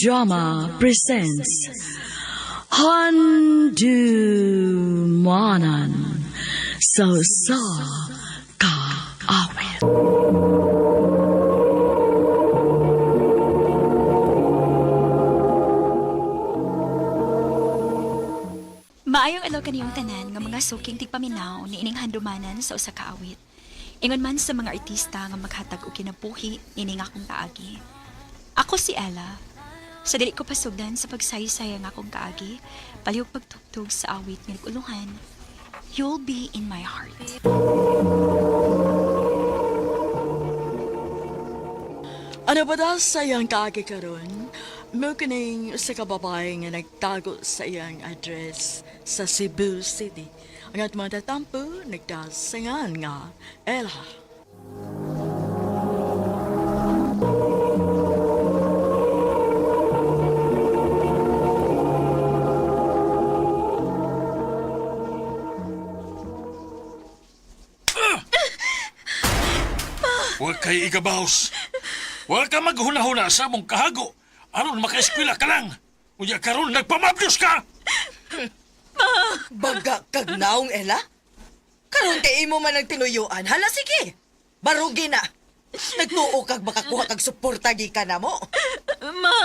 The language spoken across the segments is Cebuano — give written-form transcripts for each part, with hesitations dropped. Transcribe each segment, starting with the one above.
Drama presents Handumanan sa Usa Ka Awit. Maayong adlaw kaniyong tanan nga mga suking tigpaminaw niining handumanan sa usa ka awit. Ingon man sa mga artista nga maghatag og kinabuhi nining akong kaagi. Ako si Ella. Sa dili ko pasugdan sa pagsaysay ang akong kaagi, palihog pagtugtog sa awit nga nag-ulungan, You'll Be in My Heart. Ano ba daw sa iyang kaagi karon? Mo kining usa ka babae nga nagtago sa iyang address sa Cebu City. Ang at mga tatampo, nagdasingan nga Ella. Huwag kay igabaws. Huwag ka maghuna-huna sa among kahago. Aron makaeskwela ka lang. Unya karon nagpamabdos ka. Baga kag naong, Ella? Karon kay imo man ang tinuyuan. Hala, sige. Barugi na. Nagtuo kag makakuha kag suporta gikan na mo. Ma!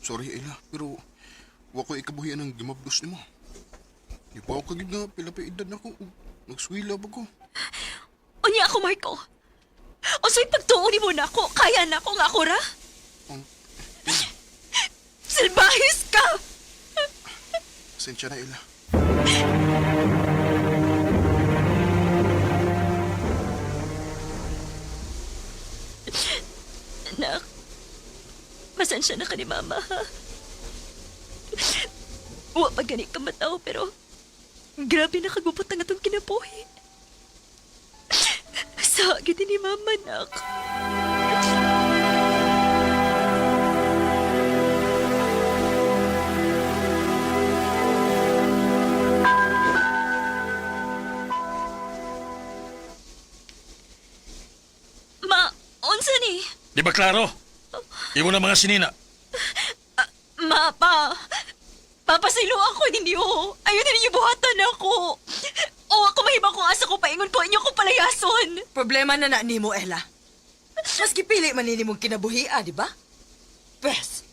Sorry, Ella, pero wa ko ikabuhian ang gimabdos nimo. Di pa ako kagid nga pila pa edad na ko ug nagswila ba ko. Unya ako, Marco. Unsay pagtuo nimo na ako, kaya na ako nga ako ra? Ang Silbahis ka! sensya na, Ella. Anak, pasensya na ka ni Mama, ha? Wa pa gani ka mataw, pero grabe na kagupot ang atong kinabuhi. Sa gid ni Mama, nak. Ma, unsa ni? Di ba klaro? Imo na mga sinina. Ma, pa. Papasilo ako ninyo. Ayun na ninyo buhatan ako. O ako mahima kung asa ko paingon ko inyo ko palayason. Problema na na nimo, Ella. Mas gipili man nini mong kinabuhia, di ba? Pes,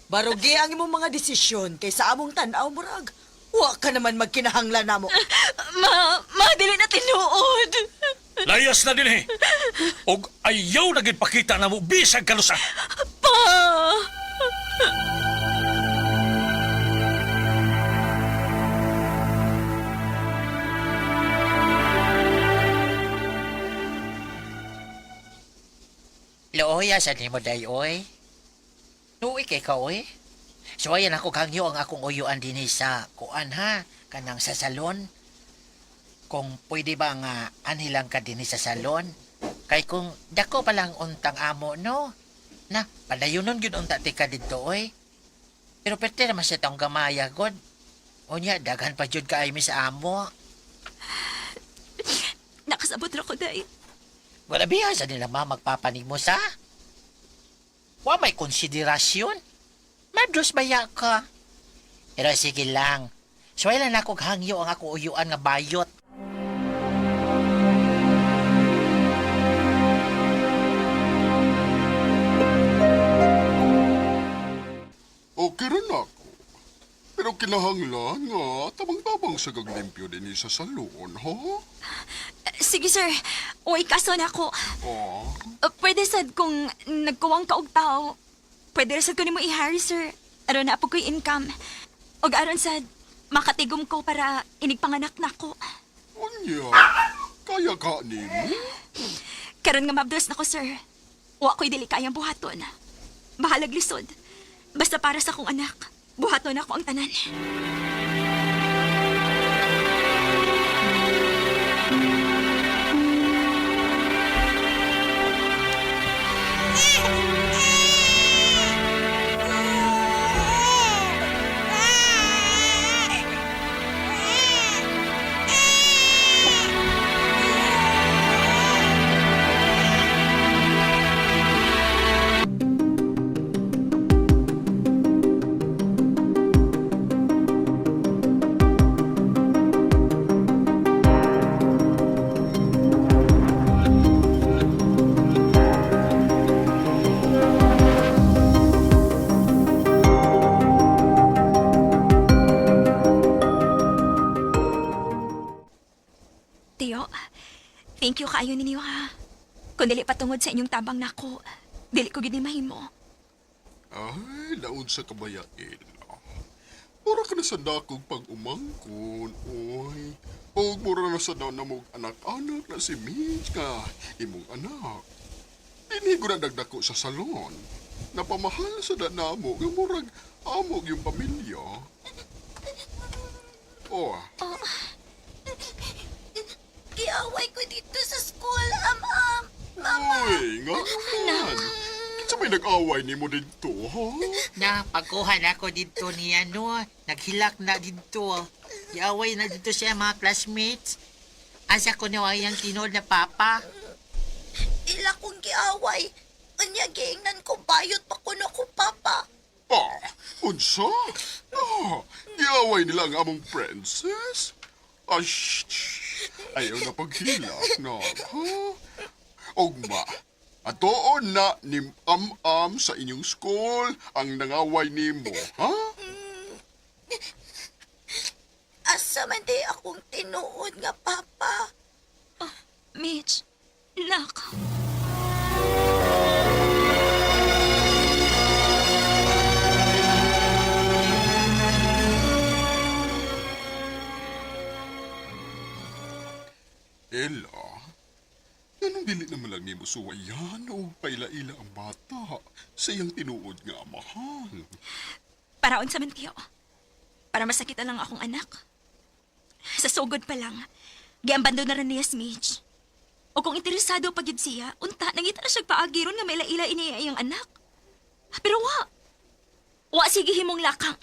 barugi ang imong mga desisyon kay sa among tan-aw murag. Wa ka naman magkinahanglan namo. Ma, ma, dili na tinuod. Layas na din eh. Og ayaw na gid pakita na mo bisag kalusa. Pa! Looy, asa ni mo day, oy? Nuwi kay ka, oy. So, ayan ako kangyo ang akong uyuan din sa kuan, ha? Kanang sa salon. Kung pwede ba nga anhilang ka din sa salon? Kay kung dako pa lang untang amo, no? Na, padayonon gyud unta ti ka didto, oy. Pero perte naman sa taong gamaya, god. Unya, daghan pa jud kaay mi sa amo. Nakasabot ra ko, day. Wala biya sa nila ma magpapanig mo sa? Wa may konsiderasyon. Mabdos baya ka. Pero sige lang. Suway lang ako hangyo ang ako uyuan nga bayot. Okay rin ako. Pero kinahanglan nga tabang-tabang sa gaglimpyo din sa salon, ha? Sige, sir. Uy, kaso na ako. Ah, Pwede sad kung nagkuwang ka og tao. Pwede ra sad ko nimo i-hire, sir. Aron na po ko'y income. Og aron sad, makatigom ko para inigpanganak na ko. unya. Kaya ka nimo? Karon nga mabdos na ko, sir. Wa ko'y dili kayang buhaton. Bahalag lisod. Basta para sa akong anak, buhaton ako ang tanan. Tiyo, thank you kaayo ninyo ha. Kung dili patungod sa inyong tabang nako, dili ko gid ni mahimo. Ay, laon sa kabaya, Ella. Mura ka na sa dakong pag-umangkon, oy. Og mura na sa daw na mong anak-anak na si Mitch ka, imong anak. Dinhi ko na dagdako sa salon. Napamahal sa danamo nga murag amog yung pamilya. Oh, Giaway ko dito sa school, am-am. oy, nga naman. Kinsa may nag-away nimo didto, ha? Na, pagkuha na ako dito niya, no? Naghilak na dito. Giaway na dito siya mga classmates. Asa ko na ang tinuod na papa. Ila kong giaway. Unya giingnan ko bayot pa kuno ko papa. Ah, unsa? Ah, giaway nila ang among princess? Ah, shh, shh. Ayaw na paghilak na, ha? Ugma, atoon na ni am-am sa inyong school ang nangaway nimo, ha? Asa man di akong tinuod nga papa. Mitch, nak. Ella, ganun dili naman lang nimo suwayan o paila-ila ang bata sa iyang tinuod nga amahan. Para unsa man tiyo. Para masakit na lang akong anak. Sa sugod pa lang, giambando na rin niya si Mitch. O kung interesado pa gyud siya, unta nangita na siya paagi ron nga maila-ila ini iyang anak. Pero wa. Wa sige himong lakang.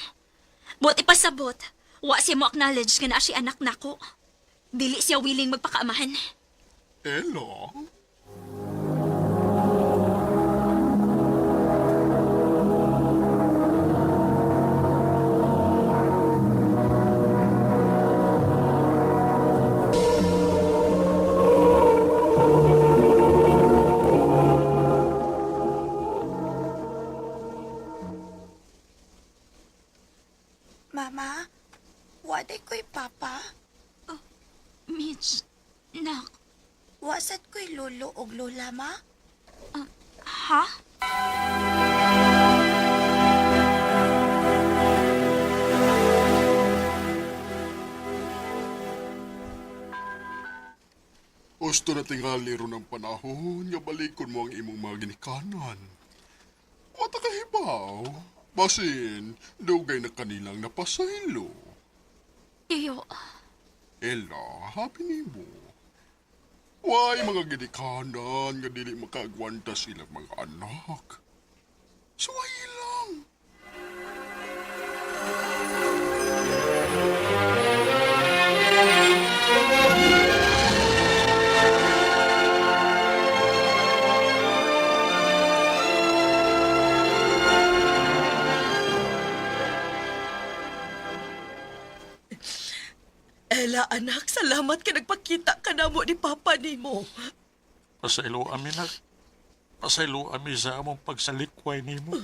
Buot ipasabot, wa siya mo acknowledge nga naa siya anak nako. Dili siya willing magpakaamahan. Ella? Mama, waday ko'y papa. Mitch, nak, Wasat ko'y lolo og lola, ma. ha? Gusto na tingali ron ang panahon nga balikon mo ang imong mga ginikanan. Wata ka hibaw. Basin, dugay na kanilang napasaylo. Tiyo, Ella, happy nimo. Why mga ginikanan nga dili makaagwanta silang mga anak? Suway lang. Ella, anak, salamat ka nagpakita ka na mo ni Papa nimo. Pasaylo ami nak. Pasaylo ami sa among pagsalikway nimo.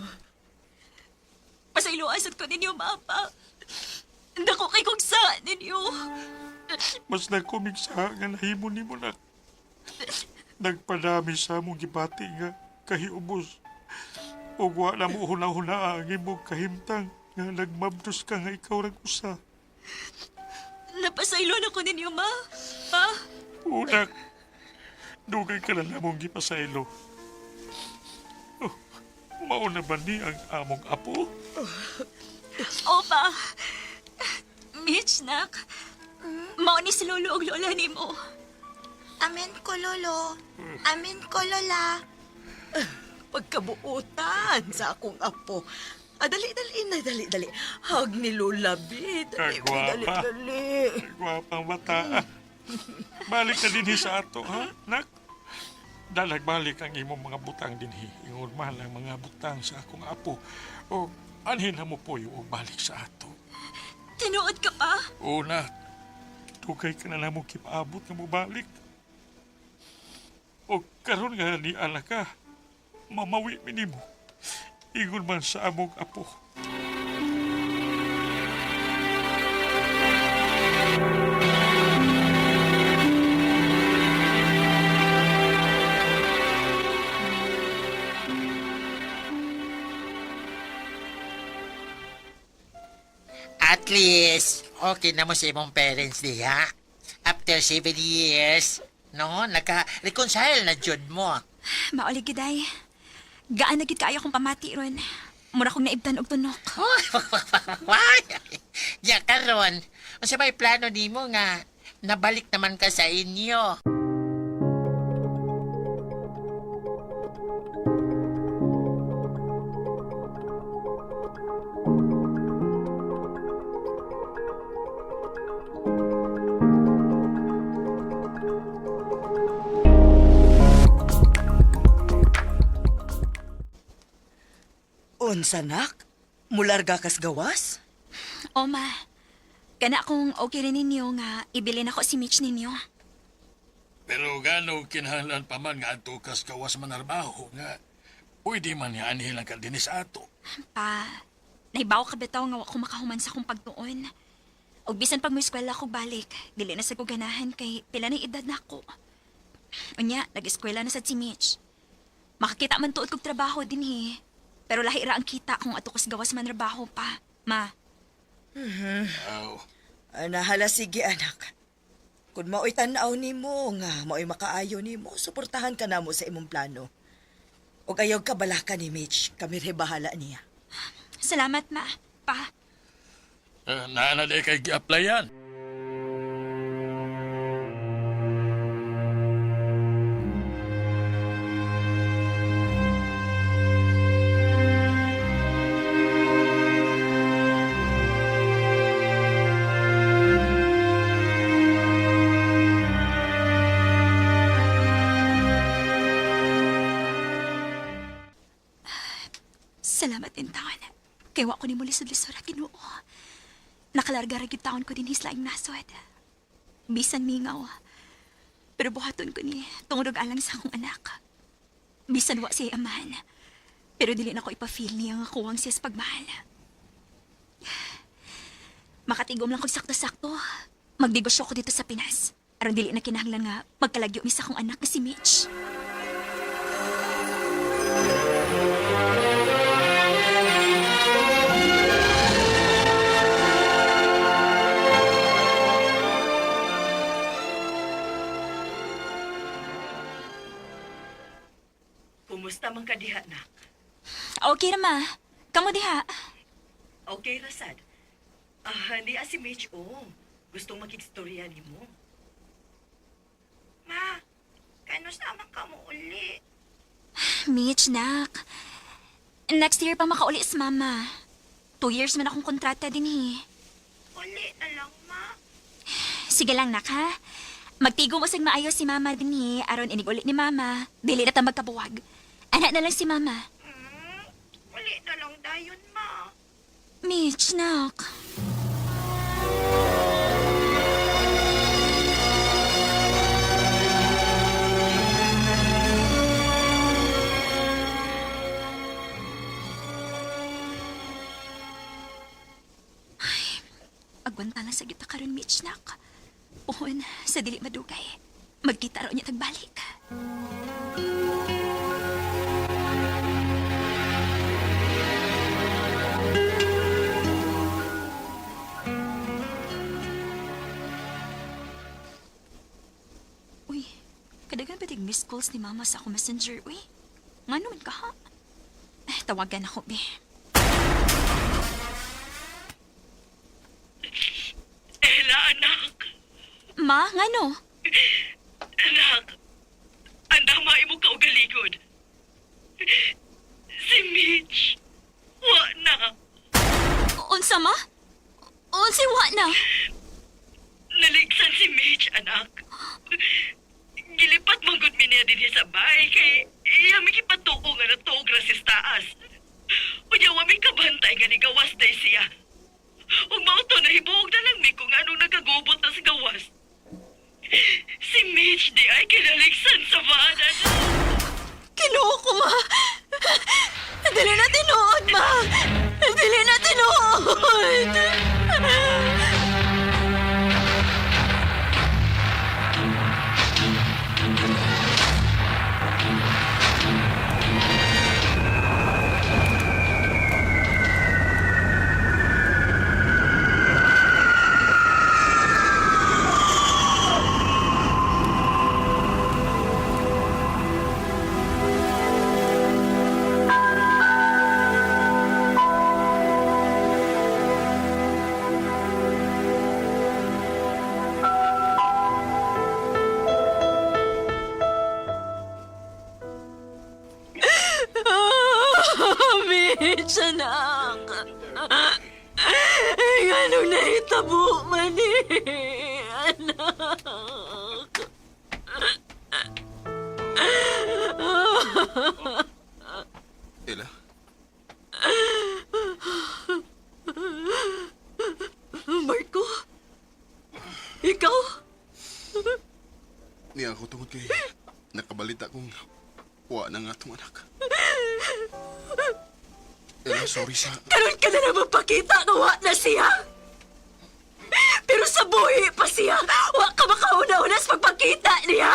pasayloan sad ko ninyo, mama. Dako kay kong sa ninyo. Mas nagkumig sa nga nahimo nimo nak. Nagpadami sa among gibati nga kahiubos. Ug wa na mo huna-huna ang imong kahimtang nga nagmabdos ka nga ikaw rag usa. Napasayloan ako ninyo, ma. Ma, Unak, dugay ka na namong gipasaylo. Oh, mauna ba ni ang among apo? opa. Mitch, nak. Mao ni si lolo og lola nimo. Amin ko, lolo. Amin ko, lola. Pagkabuotan sa akong apo. Ah, dali, dali, na, dali, dali. Hag ni Lola, bi. Dali, bi, dali, Kagwapa. dali. Gwapang bata. Balik na dinhi sa ato, ha? Nak? Dalag balik ang imong mga butang dinhi. Ingon man ang mga butang sa akong apo. O anhin na mo po og balik sa ato. Tinuod ka pa. O na, dugay ka na namo kipaabot nga mobalik. O karon nga ni ala ka, mamawi mi nimo. Ingon man sa among apo. At least, okay na mo sa imong parents diha. After 7 years, no, naka-reconcile na jud mo. Mauli giday. Gaan na gid kaayo akong pamati ron. Mura kong naibtan og tunok. Why? Ya karon, unsa may plano nimo nga nabalik naman ka sa inyo? Unsa, nak? Mularga kas gawas? O ma, kana kung okay rin ninyo nga ibilin ako si Mitch ninyo. Pero gano kinahanglan pa man nga adto kas gawas manarbaho nga pwede man nga anhi lang ka dinhi sa ato. Pa, naibaw ka bitaw nga wa ko makahuman sa akong pagtuon. Og bisan pag mo eskwela ko balik, dili na sa ko ganahan kay pila na edad na ako. Unya, nag-eskwela na sa si Mitch. Makakita man tuod kog trabaho dinhi. Pero lahi ra ang kita kung ato kas gawas man trabaho pa. Ma, Aw, Nahala, sige anak. Kung mao'y tan-aw nimo nga mao'y makaayo nimo, suportahan ka namo sa imong plano. Og ayaw ka balaka ni Mitch, kami rin bahala niya. Salamat ma. Pa, naa na di kay gi-applyan. Salamat din taon. Kay wa ko ni muli lisod ra Ginoo. Nakalarga ra gyud taon ko dinhi sa laing nasod. Bisan mingaw. Pero buhaton ko ni tungod og alang sa akong anak. Bisan wa siya amahan. Pero dili na ko ipa-feel niya nga kuwang siya sa pagmahal. Makatigom lang kog sakto-sakto. Magdegosyo ko dito sa Pinas. Aron dili na kinahanglan nga magkalagyo mi sa akong anak na si Mitch. Kumusta man ka diha, nak? Okay ra ma. Kamo diha. Okay, Rasad. Ah, di si Mitch, oh. Gustong makikstorya nimo. Ma, kano sama ka mo uli? Mitch, nak. Next year pa makauli si mama. 2 years man akong kontrata din eh. Uli na lang, ma. Sige lang, nak ha. Magtigo mo sing maayos si mama din eh. Aron inig uli ni mama. Dili na ta magkabuwag. Anak na lang si mama. Uli na lang dayon, ma. Mitch, nak. Ay, agwanta lang sa kita karon, Mitch, nak. Pohon, sa dili madugay. Magkita raw niya tagbalik. Uy, kadagan pa tig missed calls ni mama sa ako messenger, uy. Nga naman ka, ha? Ay, tawagan ako, be. Ella, anak! Ma, nga no? Anak! Andama imo kaugalingon. Si Mitch! Wa na! Unsa, ma? Unsa wa na? Naligsan si Mitch, anak. Gilipat man gud mi niya dinhi sa bahay kay iya mi gipatuo nga natuog ra siya sa taas. Unya wa mi kabantay nga nigawas day siya. Ug mao to nahibuog na lang mi kung anong nagagubot na sa gawas. Si Mitch di ay kinaligsan sa banan. Kinuha ko, ma. Dili na tinuod, ma. Dili na tinuod. Mitch, anak. Anong nahitabo man eh, anak. Ella? Marco? Ikaw? Niya ako tungod kay nakabalita kong wa na nga itong anak. Ella, sorry sa... Karon ka na naman pakita nga wa na siya. Pero sa buhi pa siya, wa ka makauna-una sa pagpakita niya.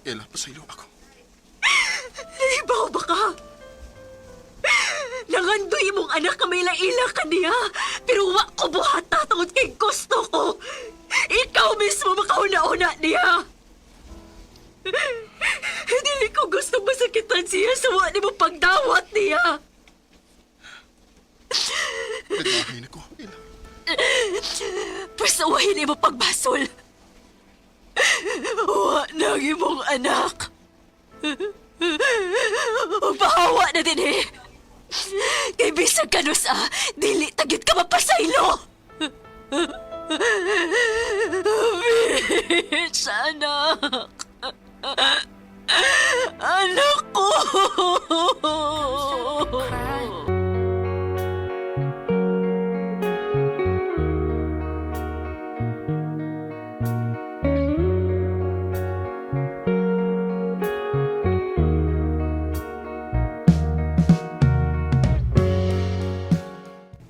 Ella, pasaylo ako. Naibaw ba ka? Nangandoy mong anak ka may laila ka niya. Pero wa ko buhata tungod kay gusto ko. Ikaw mismo makauna-una niya. Dili ko gusto masakitan siya sa wa nimo pagdawat niya. Nagmahin ako, Ella. Pasawahin mo pagbasol. Wa na ang imong anak. Pahawa na din eh. Kay bisag kanus ah, dili tagit ka mapasaylo. Bitch, anak. Anak ko.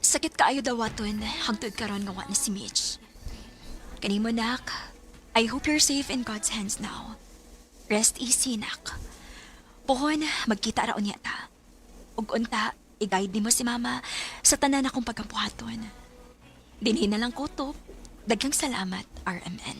Sakit kaayo dawaton hangtod karon nga wa na si Mitch. Kanimo nak, I hope you're safe in God's hands now. Rest easy nak. Pohon, magkita ra unya ta. Ug unta, i-guide nimo si mama sa tanan akong pagkampuhaton. Dinhi na lang kutob. Daghang salamat, RMN.